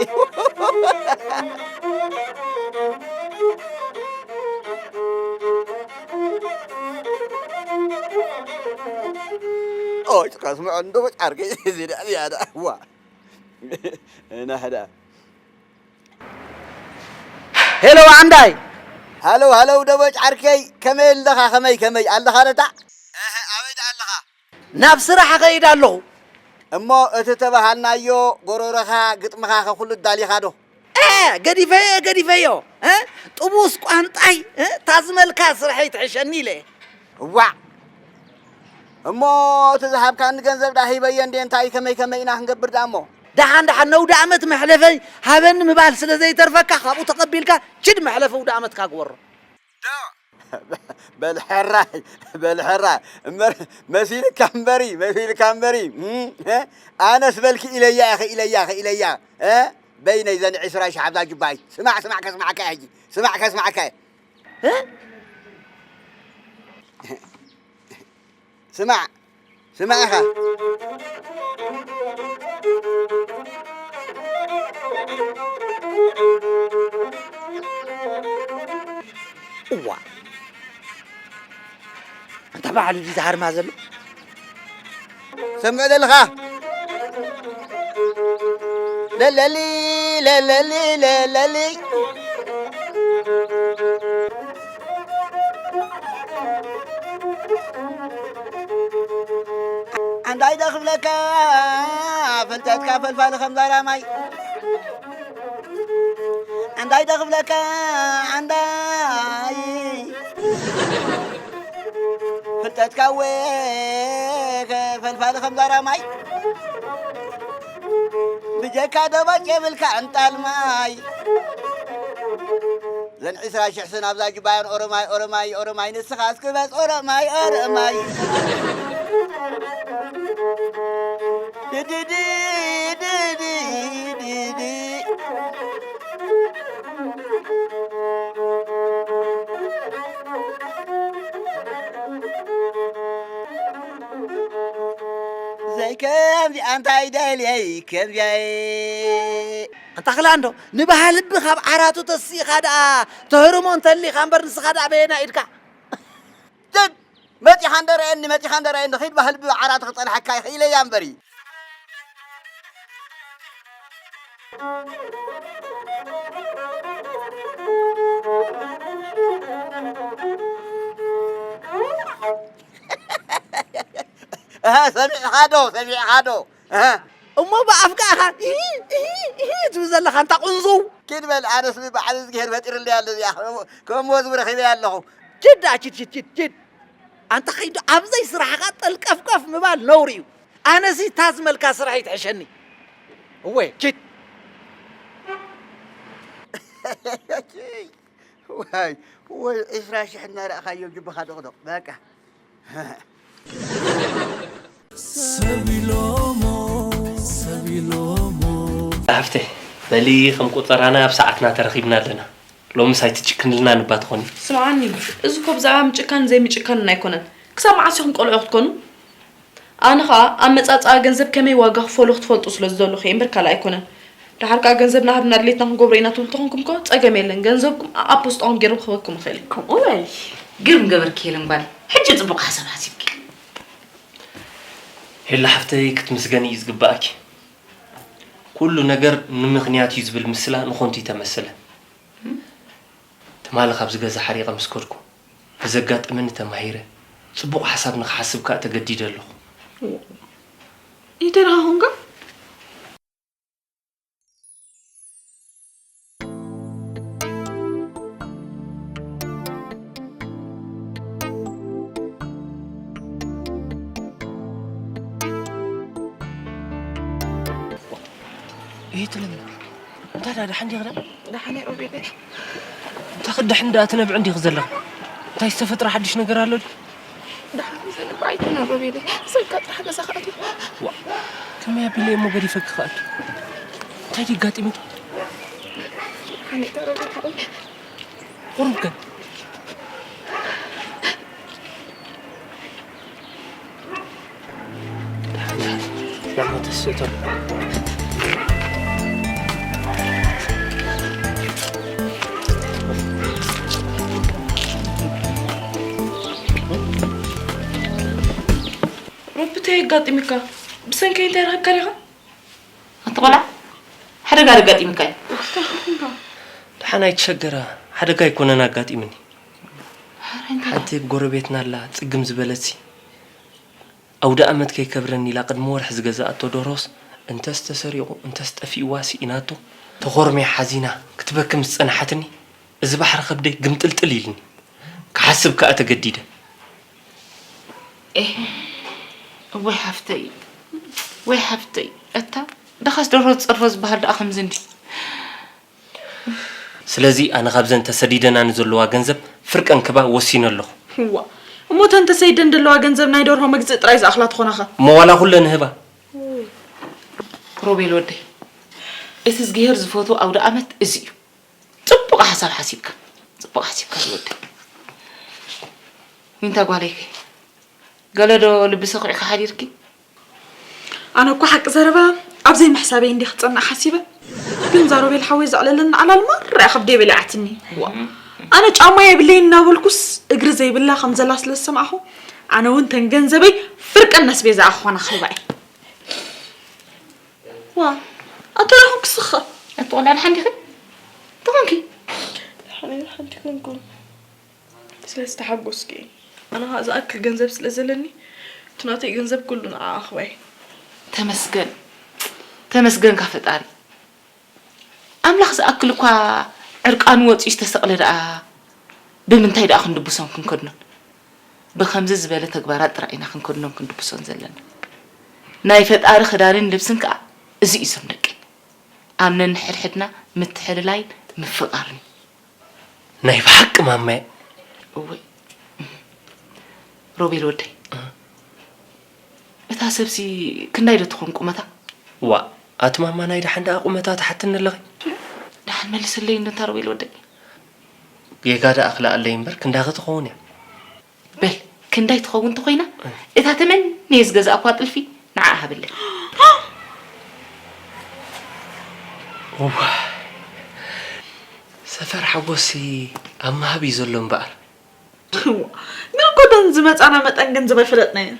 ኦይ፣ ከስምዖ እንዶ ጫርከይ እዚ ደኣ ዝያዳ። እዋ። ናህዳ። ሄሎ፣ ዓንዳይ። ሃሎ፣ ሃሎ፣ ደቦጭ ዓርከይ፣ ከመይ ኣለኻ? ከመይ፣ ከመይ ኣለኻ ደታ? እህ፣ ኣበይ ደኣ ኣለኻ? ናብ ስራሕ እኸይድ ኣለኹ። እሞ እቲ ተባሃልናዮ ጎሮሮኻ፣ ግጥምኻ ከ ኩሉ ዳሊኻ ዶ? እ፣ ገዲፈዮ፣ ገዲፈዮ። እ፣ ጥቡስ ቋንጣይ፣ እ፣ ታዝመልካ ስርሐይ ትሕሸኒ ኢለ። እዋዕ! እሞ እቲ ዝሃብካኒ ገንዘብ ደኣ ሂበዮ እንዴ፣ እንታይ ከመይ ከመይ ኢና ክንገብር ደኣ እሞ? ደሓን፣ ደሓን፣ ነውዲ ዓመት መሕለፈይ ሃበኒ ምባል ስለ ዘይተርፈካ፣ ካብኡ ተቐቢልካ ችድ መሕለፊ ውዲ ዓመትካ ግበሮ። ዶ? በል ሕራይ፣ በል ሕራይ። እምበር መሲልካ እምበሪ፣ መሲልካ እምበሪ። እም፣ እ? ኣነስ በል ክኢለያ፣ ክኢለያ፣ ክኢለያ። እ? በይነይ ዘን ዕስራ ሺሕ ኣብዛ ጁባይ። ስማዕ፣ ስማዕ ከስማዕካ እየ ሕጂ። ስማዕ ከስማዕካ እየ። እ? ስማዕ፣ ስማዕ ኢኻ። እዋ፣ ኣንታ ባዕሉ ድዩ ዝሃርማ ዘሎ? ሰምዕ ዘለኻ? ለለሊ፣ ለለሊ፣ ለለሊ። ዓንዳይ ዶ ክብለካ፣ ፍልጠትካ ፈልፋሊ ከም ዛራ ማይ። ዓንዳይ ዶ ክብለካ፣ ዓንዳይ። ፍልጠትካ እወ ፈልፋሊ ከም ዛራ ማይ። ብጀካ ደቦጭ የብልካ እንጣል ማይ። ዘን ዕስራ ሽሕ ስን ኣብዛ ጁባያን ኦሮማይ፣ ኦሮማይ፣ ኦሮማይ፣ ንስኻ እስክበጽ ኦሮማይ፣ ኦሮማይ። ድድዲ፣ ድዲ፣ ድዲ። ዘይከምዚኣ እንታይ ደልየ ከምዚኣ እየ። ኣንታ ክላንዶ፣ ንባህልቢ ካብ ዓራቱ ተሲእኻ ደኣ ተህርሞ እንተሊኻ እምበር፣ ንስኻ ደኣ በየና ኢድካ? ጀድ መፂኻ እንደረአየኒ መፂኻ እንደረአየኒ ኺድ ባህልቢ ዓራቱ ክፀንሐካ ይኽኢለ እያ እምበሪ። ሰሚዕኻ ዶ ሰሚዕኻ ዶ? እሞ ብኣፍካ ኢኻ ትብል ዘለኻ እንታ ቁንዙው። ኪድ በል ኣነስ ብባዕል እዝግሄር ፈጢርለይ ኣሎ እዚኣ ከም መዝሙር ረኺበያ ኣለኹ። ኪድ ደኣ ኪድ ኪድ ኪድ ኪድ ኣንታ ኸይዱ ኣብዘይ ስራሕኻ ጠልቀፍቀፍ ምባል ነውሪ እዩ። ኣነሲ እታ ዝመልካ ስራሕ ይትሕሸኒ። እወ ኪድ። ዋይ ወይ ዒስራ ሽሕ እናረእኻዮ ጅብኻ ዶቕዶቕ በቃ። ሰብ ኢሎሞ ሰብ ኢሎሞ ሓፍተይ በሊ ከም ቁጠራና ኣብ ሰዓትና ተረኺብና ኣለና። ሎምስ ኣይትጭክንልና እባ ትኾኒ። ስምዓኒ፣ እዚ እኮ ብዛዕባ ምጭካንን ዘይምጭካንን ኣይኮነን። ክሳብ መዓስ ኢኹም ቆልዑ ክትኮኑ? ኣነ ኸኣ ኣመጻጽኣ ገንዘብ ከመይ ዋጋ ክፈሎ ክትፈልጡ ስለ ዝደለኹ እየ እምበር ካልእ ኣይኮነን። ደሓር ከኣ ገንዘብና ሃብና ድሌትና ክንገብሮ ኢና ትብሉ ተኾንኩም ከ ጸገም የለን። ገንዘብኩም ኣኣብ ፖስጣኹም ገይረ ክህበኩም እኽእል እየ። ከምኡ በል። ግርም ገበርኪ ሄለን ጓለይ። ሕጂ ጽቡቕ ሓሳብ ሓሲብኪ። ሄላ ሓፍተይ ክትምስገኒ እዩ ዝግበኣኪ። ኩሉ ነገር ንምኽንያት እዩ ዝብል ምስላ ንኾንቱ እዩ ተመስለ። ትማሊ ካብዚ ገዛ ሓሪቐ ምስ ከድኩ ብዘጋጠመኒ ተማሂረ፣ ጽቡቕ ሓሳብ ንኽሓስብ ከኣ ተገዲደ ኣለኹ። ይደርሃኹምካ? እሂ ትለምና እንታይ ደኣ ደሓን ዲኺ ደኣ? ደሓን እየ ሮቤለይ። እንታይ ክድሕን ደኣ ትነብዒ እንዲኺ ዘለኺ? እንታይ ዝተፈጥረ ሓድሽ ነገር ኣሎ ድዩ? ደሓን እየ ዘንብዕ ኣይኮነን ሮቤለይ። ሰንካ ጥራሕ ገዛ ክኣቱ። ዋእ ከመይ ኣቢለ እየ እሞ ገዲፈኪ ክኣቱ? እንታይ ድዩ ኣጋጢሙኪ? ደሓን እየ እታ ሮቤል ሓወይ። ቁሩብ ግን ሮቢ እንታይ ኣጋጢሙካ? ብሰንከይ እንታይ ረኺብካ ዲኻ? ኣቲ ቆልዓ ሓደጋ ዶ ኣጋጢሙካ እዩ? ደሓን ኣይትሸገራ፣ ሓደጋ ኣይኮነን ኣጋጢሙኒ። ሓንቲ ጎረቤትና ኣላ ጽግም ዝበለትሲ ኣውደኣመት ከይከብረኒ ኢላ ቅድሚ ወርሒ ዝገዝኣቶ ደርሆስ እንተስ ተሰሪቑ እንተስ ጠፊእዋ ስኢናቶ ተኾርምያ ሓዚና ክትበኪ ምስ ጸንሓትኒ እዚ ባሕሪ ከብደይ ግምጥልጥል ኢልኒ። ክሓስብ ከኣ ተገዲደ። ኤህ ወይ ሓፍተይ ወይ ሓፍተይ እታ ደኻስ ደርሆ ዝጸድፎ ዝበሃል ደኣ ከምዚ እንድዩ። ስለዚ ኣነ ካብዘን ተሰዲደናኒ ዘለዋ ገንዘብ ፍርቀን ክባ ወሲነ ኣለኹ። ዋእ እሞ እተን ተሰይደን ደለዋ ገንዘብ ናይ ደርሆ መግዝኢ ጥራይ ዝኣኽላ ትኾናኻ። እሞ ዋላ ኩለን ንህባ። ሮቤል ወደይ እቲ እዝግሄር ዝፈትዎ ኣውደኣመት እዚ እዩ። ጽቡቕ ሓሳብ ሓሲብካ ጽቡቕ ሓሲብካ ዝወደይ። ዊንታ ጓለይ ከ ገለ ዶ ልቢ ሰኺዕኪ ሓዲርኪ? ኣነ እኮ ሓቂ ዘረባ ኣብ ዘይምሕሳበይ እንድየ ክጸንዕ ሓሲበ። ግን እዛ ሮቤል ሓወይ ዘዕለለኒ ዓላል ማራ እያ ከብደይ በሊዓትኒ። ዋእ ኣነ ጫማ የብለይን እናበልኩስ እግሪ ዘይብላ ከም ዘላ ስለ ዝሰማዕኹ ኣነ እውን ተን ገንዘበይ ፍርቀን ነስቤዛኣ ክኾና ክህባ እየ። ዋእ ኣታ ደኣ ኾንክስ ኸ? ኣቲ ቆልዓ ደሓን ዲኺ? እንታይ ኾንኪ? ደሓን እየ ደሓን ዲኹንኩ? ስለ ዝተሓጎስኪ እየ። ኣነ ኸኣ ዝኣክል ገንዘብ ስለ ዘለኒ እቲ ናተይ ገንዘብ ኩሉ ንዓኣ ክህባ እየ። ተመስገን ተመስገንካ ፈጣሪ። ኣምላኽ ዝኣክል እኳ ዕርቃኑ ወጺኡ ዝተሰቕለ ደኣ ብምንታይ ደኣ ክንድብሶን ክንከድኖን? ብኸምዚ ዝበለ ተግባራት ጥራይ ኢና ክንከድኖን ክንድብሶን ዘለና። ናይ ፈጣሪ ክዳንን ልብስን ከኣ እዚ እዩ ዞም ደቂ። ኣብ ነንሕድሕድና ምትሕልላይን ምፍቕቓርን እዩ። ናይ ብሓቂ ማማየ። እወ ሮቤል ወደይ፣ እታ ሰብሲ ክንዳይ ዶ ትኾን ቁመታ? ዋእ ኣቲ ማማ ናይ ደሓን ደኣ ቁመታ ትሓትኒ ኣለኺ? ደሓን መልስለይ እንዶ እታ ሮቤል ወደይ። ጌጋ ደኣ ክልኣለይ እምበር ክንዳኺ ትኸውን እያ። በል ክንዳይ ትኸውን ተኾይና እታ ተመንየ ዝገዛእኳ ጥልፊ ንዓኣ ሃበለይ። እዋ፣ ሰፈር ሓጎሲ ኣብ ምሃብ እዩ ዘሎ እምበኣር። ግን እኮ ደን ዝመፃና መጠን ግን ዝበፈለጥና እየ።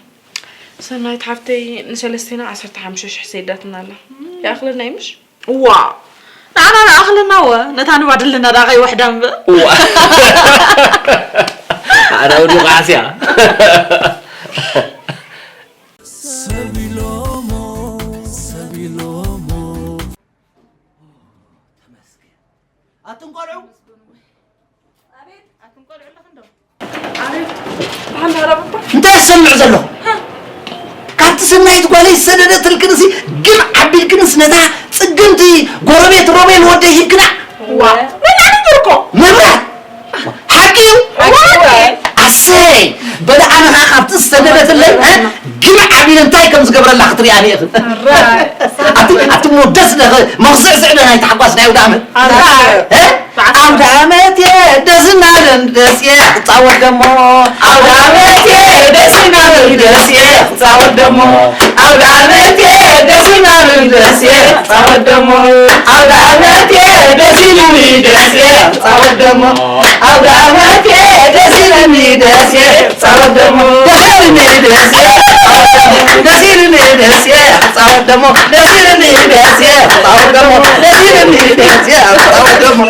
ሰናይት ሓፍተይ ንሰለስቴና ዓሰርተ ሓሙሽተ ሽሕ ሰይዳትና ኣላ። ይኣኽለና እዩ ምሽ? እዋ፣ ንዓና ንኣኽለና ወ ነታ ንባድልና ዳ ከይወሕዳ እምበር። እዋ፣ ኣረ ውዱ ቃዕስያ። ሰብ ኢሎሞ ሰብ ኢሎሞ ተመስገን ኣቱም ቆልዑ እንታይ ዝሰምዕ ዘሎ ካብቲ ሰናይት ጓለይ ዝሰደደትልክንሲ ግም ዓቢልክንስ ነታ ፅግምቲ ጎረቤት ሮቤል ወደይ ሂብክና ዋ መብራት እኮ መብራት ሓቂ እዩ ኣሰይ በለ ኣነ ከዓ ካብቲ ዝሰደደትለይ ግም ዓቢል እንታይ ከም ዝገብረላ ክትሪኣኒ ኢኽን ኣቲ ሞ ደስ ደኸ መኽዝዕዝዕ ደ ናይ ተሓጓስ ናይ ውዳመት ኣውደ ዓመት እየ ደስ እናበለኒ ደስ እየ ክፃወት ደሞ ኣውደ ዓመት እየ ደስ እናበለኒ ደስ እየ ክፃወት ደሞ ኣውደ ዓመት እየ ደስ እናበለኒ ደስ እየ ክፃወት ደሞ ኣውደ ዓመት እየ ደስ ኢሉኒ ደስ እየ ክፃወት ደሞ ኣውደ ዓመት እየ ደስ ኢሉኒ ደስ እየ ክፃወት ደሞ ደስ ኢሉኒ ደስ እየ ክፃወት ደሞ ደስ ኢሉኒ ደስ እየ ክፃወት ደሞ ደስ ኢሉኒ ደስ እየ ክፃወት ደሞ ደስ ኢሉኒ ደስ እየ ክፃወት ደሞ